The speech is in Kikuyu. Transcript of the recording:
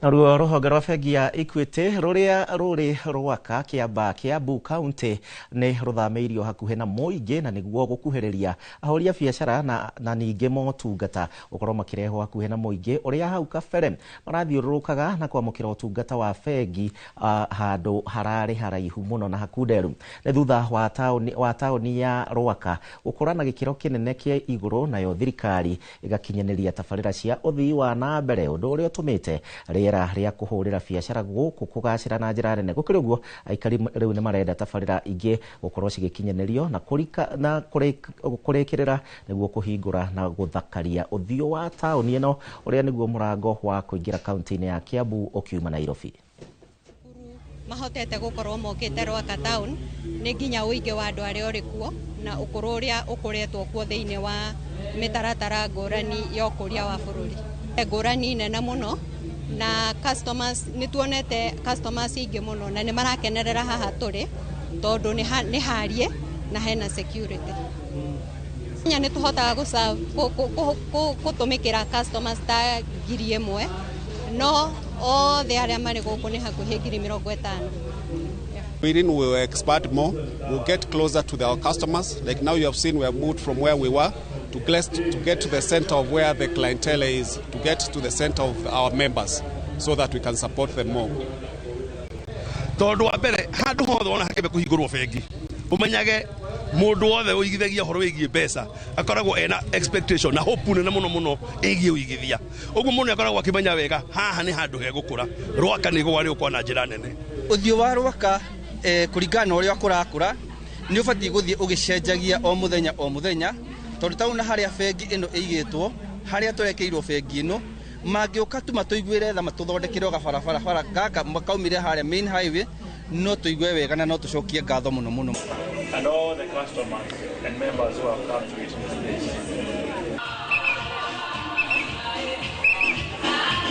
Naruo rũhonge rwa bengi ya Equity rũrĩa rũrĩ Rwaka, Kĩambaa, Kiambu County nĩ rũthamĩirio hakuhĩ na mũingĩ na nĩguo gũkuhĩrĩria ahũri a biacara na ningĩ motungata gũkorwo makĩrehwo hakuhĩ na mũingĩ ũrĩa hau kabere marathiũrũrũkaga na kwamũkĩra ũtungata wa bengi handũ hararĩ haraihu mũno na hakunderu. Nĩ thutha wa taũni ya Rwaka gũkũra na gĩkĩro kĩnene kĩa igũrũ, nayo thirikari ĩgakinyanĩria tabarĩra cia ũthii wa na mbere, ũndũ ũrĩa ũtũmĩte rĩera rĩa kũhũrĩra biacara gũkũ kũgacĩra na njĩra nene. Gũkĩrĩ ũguo, aikari rĩu nĩ marenda tabarĩra ingĩ gũkorwo cigĩkinyanĩrio na kũrika na kũrĩkĩrĩra nĩguo kũhingũra na gũthakaria ũthiũ wa taũni ĩno, ũrĩa nĩguo mũrango wa kũingĩra kaunti-inĩ ya Kiambu ũkiuma Nairobi. Mahotete gũkorwo mokĩte Rwaka town nĩ nginya ũingĩ wa andũ arĩa ũrĩ kuo na ũkũrũ ũrĩa ũkoretwo kuo thĩinĩ wa mĩtaratara ngũrani ya ũkũria wa bũrũri. Ngũrani nene mũno na customers, nĩ tuonete customers aingĩ mũno na nĩ marakenerera haha tũrĩ tondũ nĩ harie na hena security. Kenya nĩ tũhotaga gũtũmĩkĩra customers ta 1,000, no othe arĩa marĩ gũkũ nĩ hakuhĩ 50,000. Within we will expand more, we'll get closer to our customers. Like now you have seen we have moved from where we were to get to the center of where the clientele is, to get to the center of our members so that we can support them more. Tondũ wa mbere, handũ hothe wona hakĩmbe kũhingũrwo bengi, ũmenyage mũndũ wothe ũigithagia ũhoro wĩgiĩ mbeca akoragwo ena expectation na hope nene mũno mũno ĩgiĩ ũigithia. Ũguo mũndũ akoragwo akĩmenya wega haha nĩ handũ hegũkũra. Rwaka nĩ gũgwa rĩũkwa na njĩra nene. Ũthiũ wa Rwaka kũringana na ũrĩa kũrakũra nĩ ũbatiĩ gũthiĩ ũgĩcenjagia o mũthenya o mũthenya, tondũ tauna harĩa bengi ĩno ĩigĩtwo, harĩa twerekeirwo bengi ĩno, mangĩũka tu matũiguĩre tha, matũthondekere gabarabara bara gaka makaumire harĩa main highway, no tũigue wega na no tũcokie ngatho mũno mũno. And all the customers and members who have come to witness this.